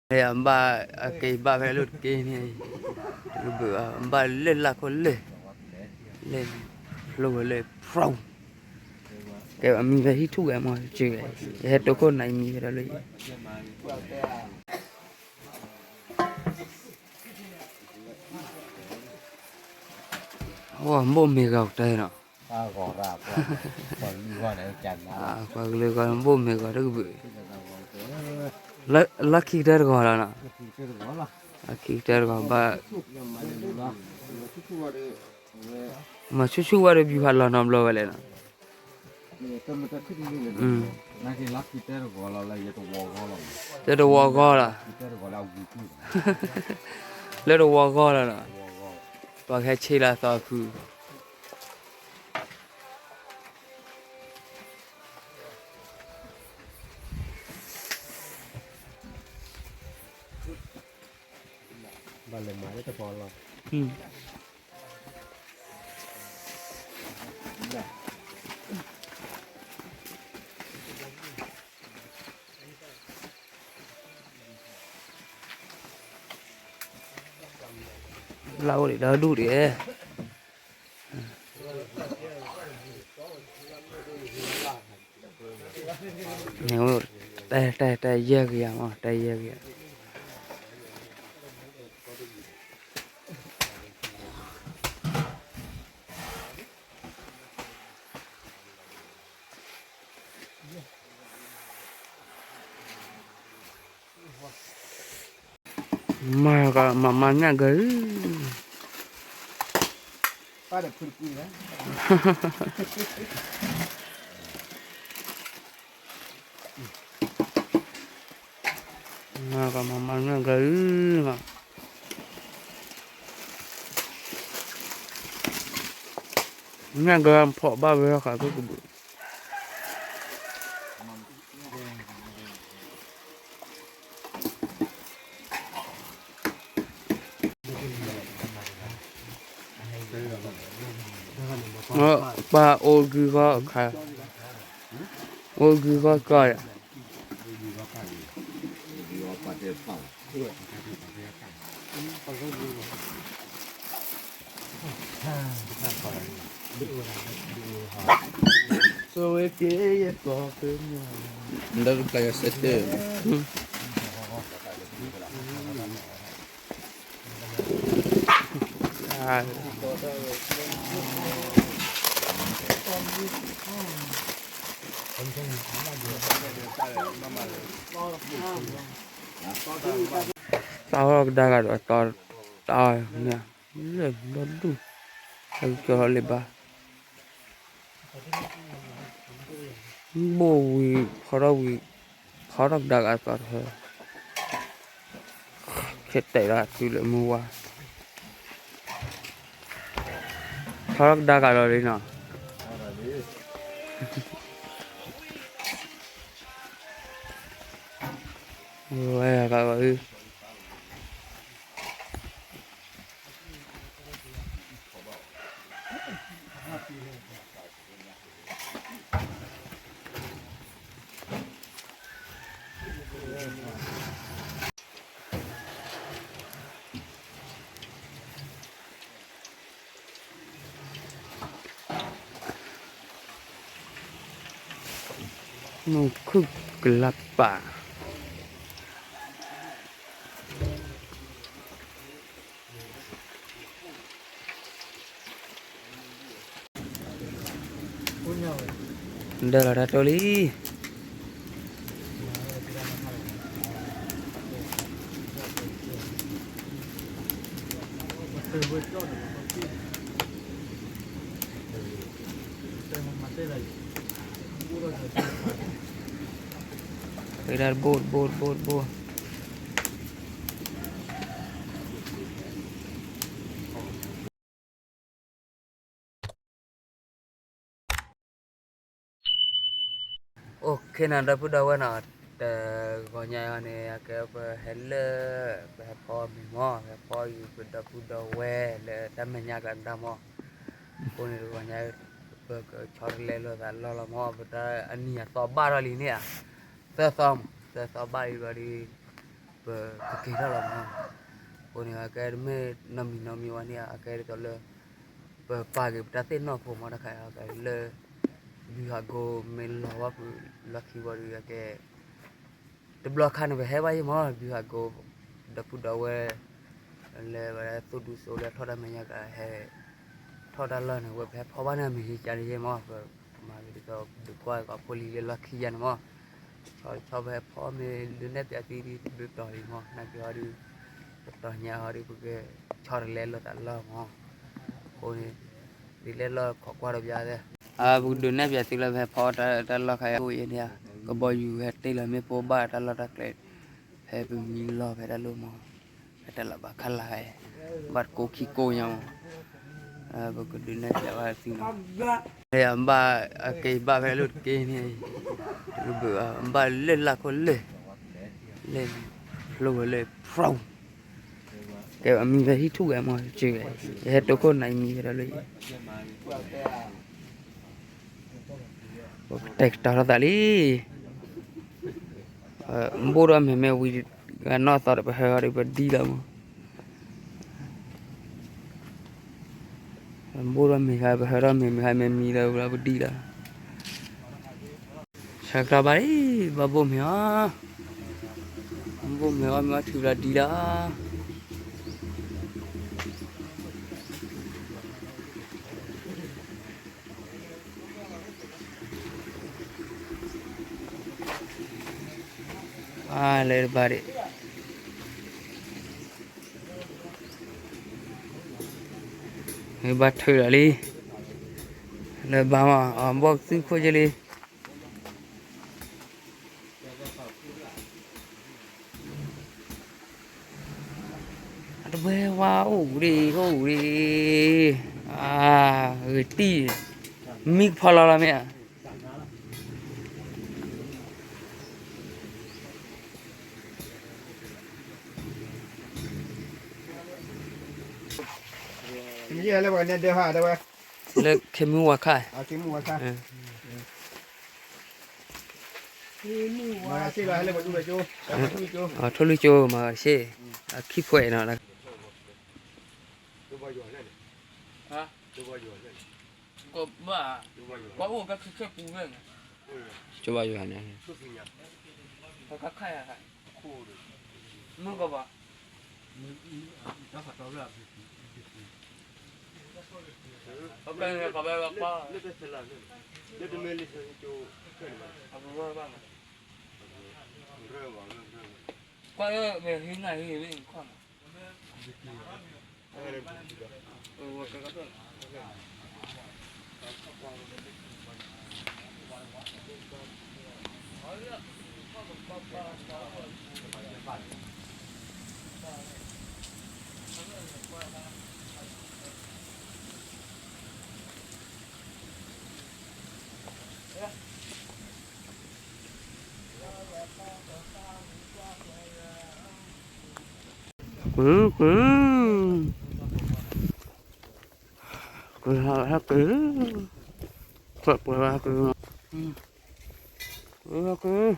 အဘၣ်အက့ၤဘၣ်ဖဲလၢတက့ၢ်န့ၣ်, တကဘုးဘၣ်လၢလၢ်ခိၣ်လၢ, လၢ, ဖျိဝဲလၢဖျိ, ကဲအမံၤဖဲဟံၣ်ထူၣ်ဝဲမ့ၢ်က့ၤဝဲ, ယဟဲတိခိၣ်နၤအံၤမံၤဖဲဒီးလၢယ အိၣ်ဘိၣ်မ့ၤဂီၤကတၢၢ်နီၤ, ပှၤကလုာ်ဂီၤဘိၣ်မ့ၤဂီၤတကဘုး, လၢခံကတၢၢ်တဂီၤလီၤနီၤ, လၢခံကတၢၢ်တဂီၤဘၣ်, မၤဆူၣ်ဆူၣ်ဝဲဒီး ပျူၤဖးလီၤနီတဘျီဝဲလဲၣ်နီၤ, လၢတဝီဂီၢ်လီၤ, လၢတဝီဂီၢ်လီၤနီၤ, ပှၤကဟဲဆ့လီၤသီဖု လၢအိၣ်ဒံးဒီဒူၣ်ဒံး, တဲတဲတဲယဲၢ်ကယၤမး တဲယဲၢ်ကယၤ မၤကမၤမၤညၣ်ဂ့ၤ, မၤကမၤမၤညၣ်ဂ့ၤ, ညၣ်ဂ့ၤဖီၣ်ဘၣ်ဝဲဃးကဘုး ပှၤအိၣ်ဂုၤဂီၢ်ခါ, အိၣ်ဂုၤဂီၢ်ကီၢ်ယၤ, တၢ်အီၣ်ကဒါကဒီးတီၤတၢ်အီၣ်န့ၣ်, လၢဒီဒူၣ်, ဟဲကကၠီထီၣ်လံဘၣ်, ဘိၣ်ဝံၤ ဖီထီၣ်ဝံၤ, ဖီထီၣ်ကဒါကဒီးတီၤတဟဲ, ခဲတဲာ်ဒၣ်တုၤလၢမုၢ်ဝါ, ဖီထီၣ်ကဒါကဒီးလံနီၤ, ဝဲကဒီး မုၢ်ခုၣ်ကလၢပၢ် ဒၢလီၤတၢ်တိၢ်လံ. တဘိတဘိတဘိတဘိ. အိၣ်ခ့နီၤ ဒီပုၢ်ဒီဝဲၢ်နီၤ, တဂီၤညါအံၤန့ၣ် အကဲပဟဲလၢ ပဟဲဖီမ့ၤမီၢ် ဟဲဖီယုာ်ပဒီပုၢ်ဒီဝဲၢ် လၢတၢ်မဲာ်ညါကျါတၢ်မီၢ်, အဃိန့ၣ်တဂီၤညါ ပကဆီတလဲလိာ်သးလီၢ်လီၤမီၢ် ပတၢ်အနံၤအသီဘၣ်ထီၣ်လံန့ၣ်ဧါ, သၢသီမး သၢသီဘၣ်လံဘျီဒီး ပကက့ၤထီၣ်လီၤမး. အဃိန့ၣ် အကဲတမ့ၢ်နီတမံၤနီတမံၤဝဲန့ၣ် အကဲဒ်သိးလၢ ပပာ်က့ၤပတၢ်သ့ၣ်နီၣ်ဖိမး တခါအကဲလၢ ဘုဟးကိမ့ၢ်လီၤဝဲဖုလီၢ်ခံဝံၤဒီး အကဲ တဘျီခါန့ၣ် ပဟဲဘၣ်ယဲၢ်မး ဘုဟးကိ ဒီပုၢ်ဒီဝဲၢ် လၢဝဲဒၣ်သူၣ်ဒူစိလၢထီၣ်တၢ်မဲာ်ညါကဟဲ ထီၣ်တၢ်လီၢ်န့ၣ် ဝဲပဟဲဖီဘၣ်န့ၣ် မ့ၢ်ဟံးကန့ၣ်ယဲၢ်မး ပမၤက့ၤဒ်သိးဒုးကွၢ်ကီးဖိလံၤလၢလီၢ်ခံယါန့ၣ်မး ဆီဆီပဟဲဖီမ့ၢ်ဒုးနဲၣ်ပၠးသုဒ် တဘျုးတီၤလံမး နာ်က့ၤဟီဒုး တတီၤညါဟီဒုး ပကဆီတလဲလိာ်သးလီၢ်မး အဃိန့ၣ် ဒ်လဲၣ်လီၢ်ခိးကွၢ်ဒီးပျါသ့ၣ် ပကဒုးနဲၣ်ပၠးသုလၢပဟဲဖီတၢ်လီၢ်ခါအံၤ အိၣ်အံၤန့ၣ် ကဘီယူၤဟဲတ့ၢ်လီၤမ့ၢ်ပိၢ်ဘၣ်တၢ်လီၢ်တၢ်ကျဲ ဖဲပမံလီၢ်ဖဲတၢ်လီၢ်မး ဖဲတၢ်လီၢ်ဘၣ်ခါလၢ်ခါအံၤ ဘၣ်တကိးခံကိးညါမး ပကဒုးနဲၣ်ပၠးဘၣ်သုလီၤ အဘၣ်အက့ၤဘၣ်ဖဲလၢတက့ၢ်န့ၣ် တကဘၣ်ဘၣ်လၢလၢ်ခိၣ်လၢ် လၢ်န့ၣ် ဖျိဝဲလၢဖျိ ကဲအမံၤဖဲဟံၣ်ထူၣ်ဝဲမး က့ၤဝဲ ယဟဲတိခိၣ်နၤအမံၤဖဲဒၣ်လၢ ပကတဲာ်ကတီၤထီၣ်သးလံ ဘိၣ်ဒီးမ့ၢ်မ့ၢ်ဝံၤ ဂၤနီၢ်သီဒီးပဟၢအီၤဒီးပဒံလီၤမး ဘိၣ်ဒီးမ့ၢ်ဂၤ ပဟၢထီၣ်မ့ၢ်မ့ၢ်ဂၤမ့ၢ်မံဒီးပဒံလီၤ ဆၢကတီၢ်ဘၣ်အံၤ ဘၣ်ဘိၣ်မ့ၢ်အီၤ ဘိၣ်မ့ၢ်အီၤမ့ၢ်အီၤထံၣ်ဘျီဒံလီၤ အါလဲၤတဘၣ်ဒံး ဘၣ်ထုးလီၤလံ လၢဘၣ်မး အဘီၣ်သုခိၣ်က့လံ အတဝဲဝါအိၣ်ဝံၤ အိၣ်ဝံၤ အဂ့ၤတံၢ် မံကဖီလီၤလီၤမ့ၢ်ဧါ လၢခ့မုၢ်ဝါခါ ထိၣ်လွံၢ်ကၠိ မၤဂၤတရှ့ အခံဖှဲးနီၤ ကၠိဘၣ်ယွၤန့ၣ် ကွၢ်မ့ၢ်ဟံးနၤဟံး ကွၢ်ကွၢ် ကွၢ်ဟဲကွၢ် ကွၢ်ပှဲၤဘၣ်ကွၢ် ကွၢ်ကွၢ်